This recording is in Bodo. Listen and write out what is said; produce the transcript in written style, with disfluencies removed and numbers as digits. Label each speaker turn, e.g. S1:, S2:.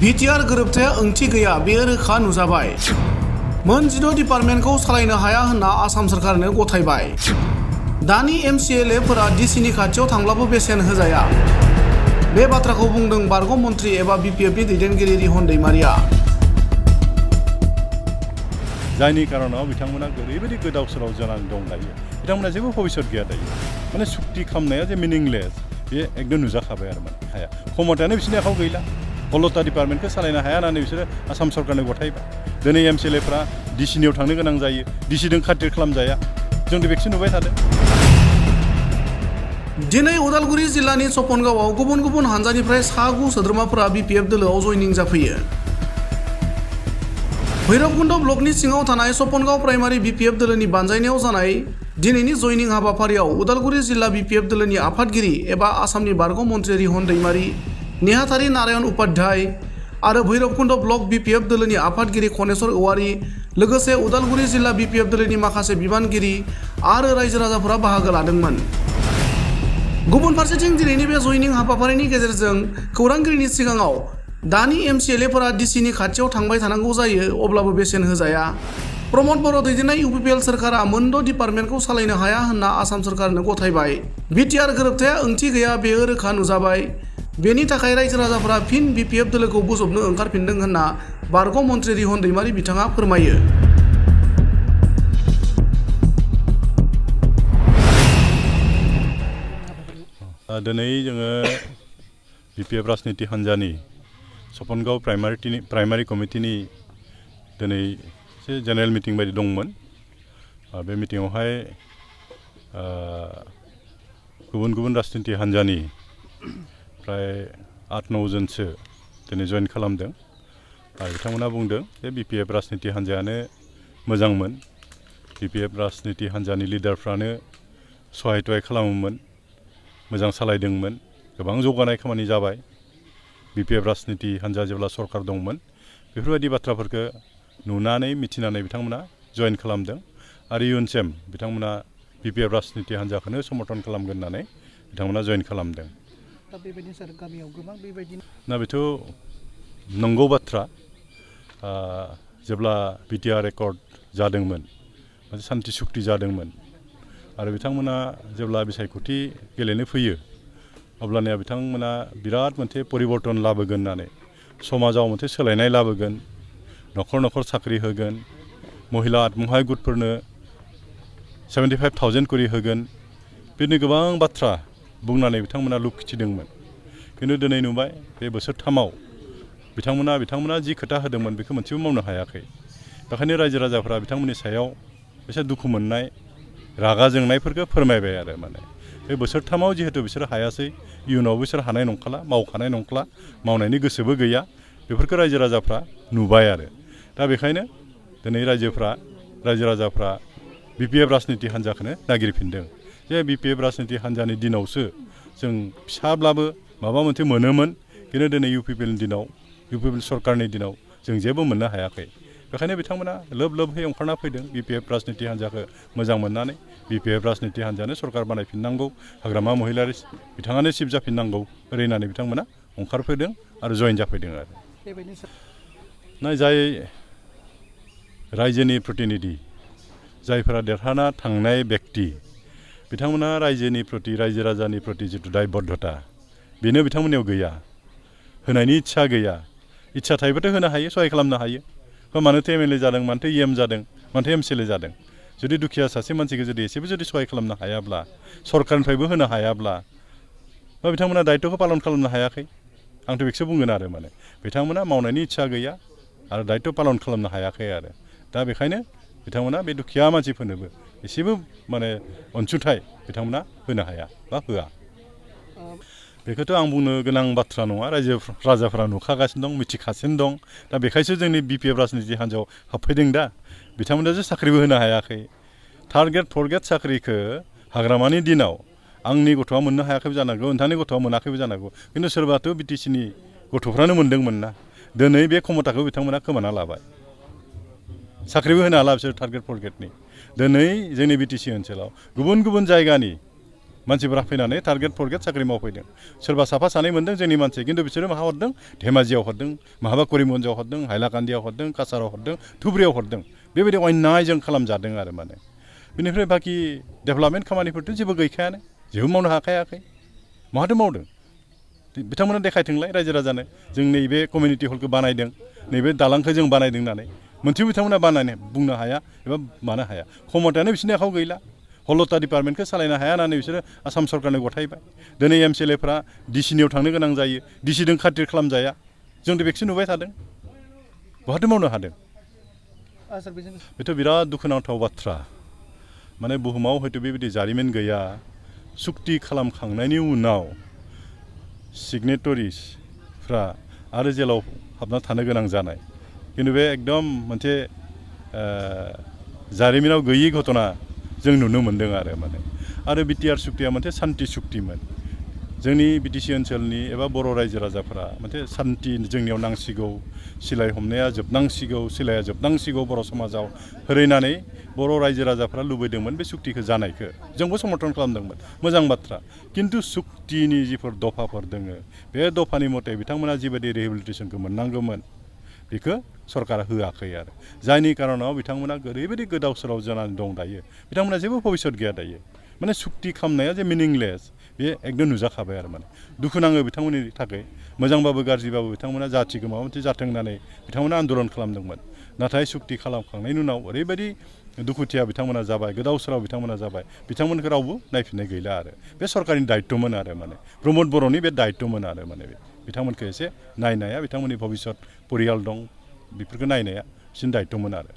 S1: बिटिआर गोरोबथाया ओंथि गैया बेयो रोखा नुजाबाय। मोन 16 डिपार्टमेन्टखौ सालायनो हाया होनना आसाम सरकारनो गथायबाय। दानि एमसिएलएफोरा डिसिनि खाथियाव थांब्लाबो बेसेन होजाया। बे बाथ्राखौ बुंदों बारग' मन्थ्रि एबा बिपिएफनि दैदेनगिरि रिहन दैमारिया।
S2: जायनि कारनाव बिथांमोना ओरैबायदि गोदाव सोराव जानानै दं दायो। बिथांमोना जेबो भबिष्यत गैया दायो। माने सुक्ति खालामनाया जे मिनिंलेस बे एकदम नुजाखाबाय आरो माने हाया। क्षमतायानो बिसोरनि आखायाव गैला। 16टा डिपार्टमेन्टखौ सालायनो हाया होननानै बिसोरो आसाम सरकारनो गथायबाय। दिनै एमसिएलएफ्रा डिसिनियाव थांनो गोनां जायो। डिसिजों खाथिर खालामजाया। जों बेखौसो नुबाय थादों।
S1: दिनै उदालगुरि जिल्लानि सपनगावआव गुबुन गुबुन हानजानिफ्राय सा 9 सोद्रोमाफोरा बिपिएफ दोलोआव जयनिं जाफैयो। भैरबकुन्द ब्लकनि सिङाव थानाय सपनगाव प्राइमारि बिपिएफ दोलोनि बानजायनायाव जानाय दिनैनि जयनिं हाबाफारियाव उदालगुरि जिल्ला बिपिएफ दोलोनि आफादगिरि एबा आसामनि बारग' मन्थ्रि रिहन दैमारि, नेहाथारि नारायण उपाध्याय आरो भैरबकुन्द ब्लक बिपिएफ दोलोनि आफादगिरि खनेश्वर औवारी लोगोसे उदालगुरि जिल्ला बिपिएफ दोलोनि माखासे बिबानगिरि आरो रायजो राजाफोरा बाहागो लादोंमोन। गुबुन फारसेथिं दिनैनि बे जयनिं हाबाफारिनि गेजेरजों खौरांगिरिनि सिगाङाव दानि एमसिएलएफोरा डिसिनि खाथियाव थांबाय थानांगौ जायो अब्लाबो बेसेन होजाया। प्रमद बर' दैदेननाय इउपिपिएल सोरखारा मोन 6 डिपार्टमेन्टखौ सालायनो हाया होनना आसाम सरकारनो गथायबाय। बिटिआर गोरोबथाया ओंथि गैया बेयो रोखा नुजाबाय। बेनि थाखाय रायजो राजाफोरा फिन बिपिएफ दोलोखौ बोजबनो ओंखारफिनदों होनना बारग' मन्थ्रि रिहन दैमारि बिथाङा फोरमायो।
S2: दिनै जोङो बिपिएफ राजनिति हान्जानि सपनगाव प्राइमारि कमिटिनि दिनै एसे जेनेरेल मिटिं बायदि दंमोन। बे मिटिङावहाय गुबुन गुबुन राजनिति हान्जानि प्राय 8-9 जनसो दिनै जइन खालामदों। बिथांमोना बुंदों जे बिपिएफ राजनिति हान्जायानो मोजांमोन। बिपिएफ राजनिति हान्जानि लिडारफ्रानो सहाय थहाय खालामोमोन, मोजां सालायदोंमोन, गोबां जौगानाय खामानि जाबाय। बिपिएफ राजनिति हान्जा जेब्ला सरकार दंमोन बेफोरबायदि बाथ्राफोरखौ नुनानै मिथिनानै बिथांमोना जइन खालामदों आरो इयुनसिम बिथांमोना बिपिएफ राजनिति हान्जाखौनो समर्थन खालामगोन होननानै बिथांमोना जइन खालामदों।
S3: दा बेबायदिनो सार गामियाव गोबां बेबायदिनो
S2: ना बेथ' नंगौ बाथ्रा। जेब्ला बिटिआर एकर्ड जादोंमोन मोनसे सान्थि सुक्ति जादोंमोन आरो बिथांमोना जेब्ला बिसायख'थि गेलेनो फैयो अब्लानिया बिथांमोना बिराद मोनसे परिबर्तन लाबोगोन होननानै, समाजाव मोनसे सोलायनाय लाबोगोन, न'खर न'खर साख्रि होगोन, महिला आत्महाय गुटफोरनो 75,000 करि होगोन, बिदिनो गोबां बाथ्रा बुंनानै बिथांमोना लुब खिथिदोंमोन। खिन्थु दिनै नुबाय बे बोसोरथामाव बिथांमोना जि खोथा होदोंमोन बेखौ मोनसेबो मावनो हायाखै। बेखायनो रायजो राजाफ्रा बिथांमोननि सायाव एसे दुखु मोननाय, रागा जोंनायफोरखौ फोरमायबाय आरो माने बे बोसोरथामाव जिहेतु बिसोर हायासै, इयुनाव बिसोर हानाय नंखाला, मावखानाय नंखाला, मावनायनि गोसोबो गैया, बेफोरखौ रायजो राजाफ्रा नुबाय आरो। दा बेखायनो दिनै रायजो राजाफ्रा बिपिएफ राजनिति हान्जाखौनो नागिरफिनदों। जे बिपिएफ राजनिति हान्जानि दिनावसो जों फिसाब्लाबो माबा मोनसे मोनोमोन, खिन्थु दिनै इउपिपिएलनि दिनाव, इउपिपिएल सरकारनि दिनाव जों जेबो मोननो हायाखै। बेखायनो बिथांमोना लोब-लोबहै ओंखारना फैदों बिपिएफ राजनिति हान्जाखौ मोजां मोननानै। बिपिएफ राजनिति हान्जायानो सरकार बानायफिननांगौ, हाग्रामा महिलारि बिथाङानो चिफ जाफिननांगौ ओरै होननानै बिथांमोना ओंखारफैदों आरो जइन जाफैदों आरो। जाय रायजोनि प्रतिनिधि, जायफोरा देरहाना थांनाय बेक्ति, बिथांमोना रायजोनि प्रति, रायजो राजानि प्रति जिथु दायबद्धता बेनो बिथांमोननियाव गैया। होनायनि इच्छा गैया। इच्छा थायोबाथ' होनो हायो, सहाय खालामनो हायो। मानोथो एमएलए जादों, मानोथो इएम जादों, मानोथो एमसिएलए जादों। जुदि दुखिया सासे मानसिखौ जुदि एसेबो जुदि सहाय खालामनो हायाब्ला, सरकारनिफ्रायबो होनो हायाब्ला, बिथांमोना दायित्वखौ पालन खालामनो हायाखै। आंथ' बेखौसो बुंगोन आरो माने बिथांमोना मावनायनि इच्छा गैया आरो दायित्व पालन खालामनो हायाखै आरो। दा बेखायनो बिथांमोना बे दुखिया मानसिफोरनोबो एसेबो माने अनसुंथाइ बिथांमोना होनो हाया बा होआ। बेखौथ' आं बुंनो गोनां बाथ्रा नङा, रायजो राजाफ्रा नुखागासिनो दं, मिथिगासिनो दं। दा बेखायसो जोंनि बिपिएफ राजनिति हान्जायाव हाबफैदों। दा बिथांमोनासो साख्रिबो होनो हायाखै। थार्ड ग्रेड 4th ग्रेड साख्रिखौ हाग्रामानि दिनाव आंनि गथ'आ मोननो हायाखैबो जानांगौ, नोंथांनि गथ'आ मोनाखैबो जानांगौ, खिन्थु सोरबाथ' बिटिसिनि गथ'फ्रानो मोन्दोंमोन ना। दिनै बे क्षमताखौ बिथांमोना खोमाना लाबाय। साख्रिबो होनो हाला बिसोर 3rd ग्रेड 4th ग्रेडनि। दिनै जोंनि बिटिसि ओनसोलाव गुबुन गुबुन जायगानि मानसिफोरा फैनानै टार्गेट फरगेट साख्रि मावफैदों सोरबा साफा सानै मोनदों जोंनि मानसि खिन्थु बिसोरो माहा हरदों धेमाजियाव हरदों माहाबा करिमगन्जआव हरदों हाइलाकान्दियाव हरदों काछाराव हरदों धुब्रियाव हरदों बेबायदि अन्यायजों खालामजादों आरो माने बेनिफ्राय बाखि डेभेलपमेन्ट खामानिफोरथ' जेबो गैखायानो जेबो मावनो हाखायाखै माहाथो मावदों बिथांमोना देखायथोंलाय रायजो राजानो जों नैबे कमिउनिटि हलखौ बानायदों नैबे दालांखौ जों बानायदों होननानै मोनसेबो बिथांमोना बानायनो बुंनो हाया एबा मानो हाया क्षमतायानो बिसोरनि आखायाव गैला हलता डिपार्टमेन्टखौ सालायनो हाया होननानै बिसोरो आसाम सरकारनो गथायबाय दिनै एमसिएलएफ्रा डिसिनियाव थांनो गोनां जायो डिसिजों खाथिर खालामजाया जोंथ' बेखौसो नुबाय थादों बहाथो मावनो हादों बेथ' बिराद दुखुनांथाव बाथ्रा माने बुहुमाव हयथ' बेबायदि जारिमिन गैया सुक्ति खालामखांनायनि उनाव सिगनेटरिसफ्रा आरो जेलाव हाबना थानो गोनां जानाय खिन्थु बे एकदम मोनसे जारिमिनाव गैयि घटना जों नुनो मोन्दों आरो माने आरो बिटिआर सुक्तिया मोनसे सान्ति सुक्तिमोन जोंनि बिटिसि ओनसोलनि एबा बर' रायजो राजाफोरा मोनसे सान्ति जोंनियाव नांसिगौ सिलाय हमनाया जोबनांसिगौ सिलाया जोबनांसिगौ बर' समाजाव होरैनानै बर' रायजो राजाफ्रा लुबैदोंमोन बे सुक्तिखौ जानायखौ जोंबो समर्थन खालामदोंमोन मोजां बाथ्रा खिन्थु सुक्तिनि जिफोर दफाफोर दोङो बे दफानि मथे बिथांमोना जिबायदि रिहेबिलिटेसनखौ मोननांगौमोन बेखौ सरकारा होआखै आरो जायनि कारनाव बिथांमोना ओरैबायदि गोदाव सोराव जानानै दं दायो बिथांमोना जेबो भबिष्यत गैया दायो माने सुक्ति खालामनाया जे मिनिंलेस बे एकदम नुजाखाबाय आरो माने दुखु नाङो बिथांमोननि थाखाय मोजांबाबो गाज्रिबाबो बिथांमोना जाथिखौ माबा मोनसे जाथों होननानै बिथांमोना आन्दलन खालामदोंमोन नाथाय सुक्ति खालामखांनायनि उनाव ओरैबायदि दुखुथिया बिथांमोना जाबाय गोदाव सोराव बिथांमोना जाबाय बिथांमोनखौ रावबो नायफिननाय गैला आरो बे सरकारनि दायित्वमोन आरो माने प्रमद बर'नि बे दायित्वमोन आरो माने बे बिथांमोनखौ एसे नायनाया बिथांमोननि भबिष्यत परियाल दं बेफोरखौ नायनाया बिसोरनि दायित्वमोन आरो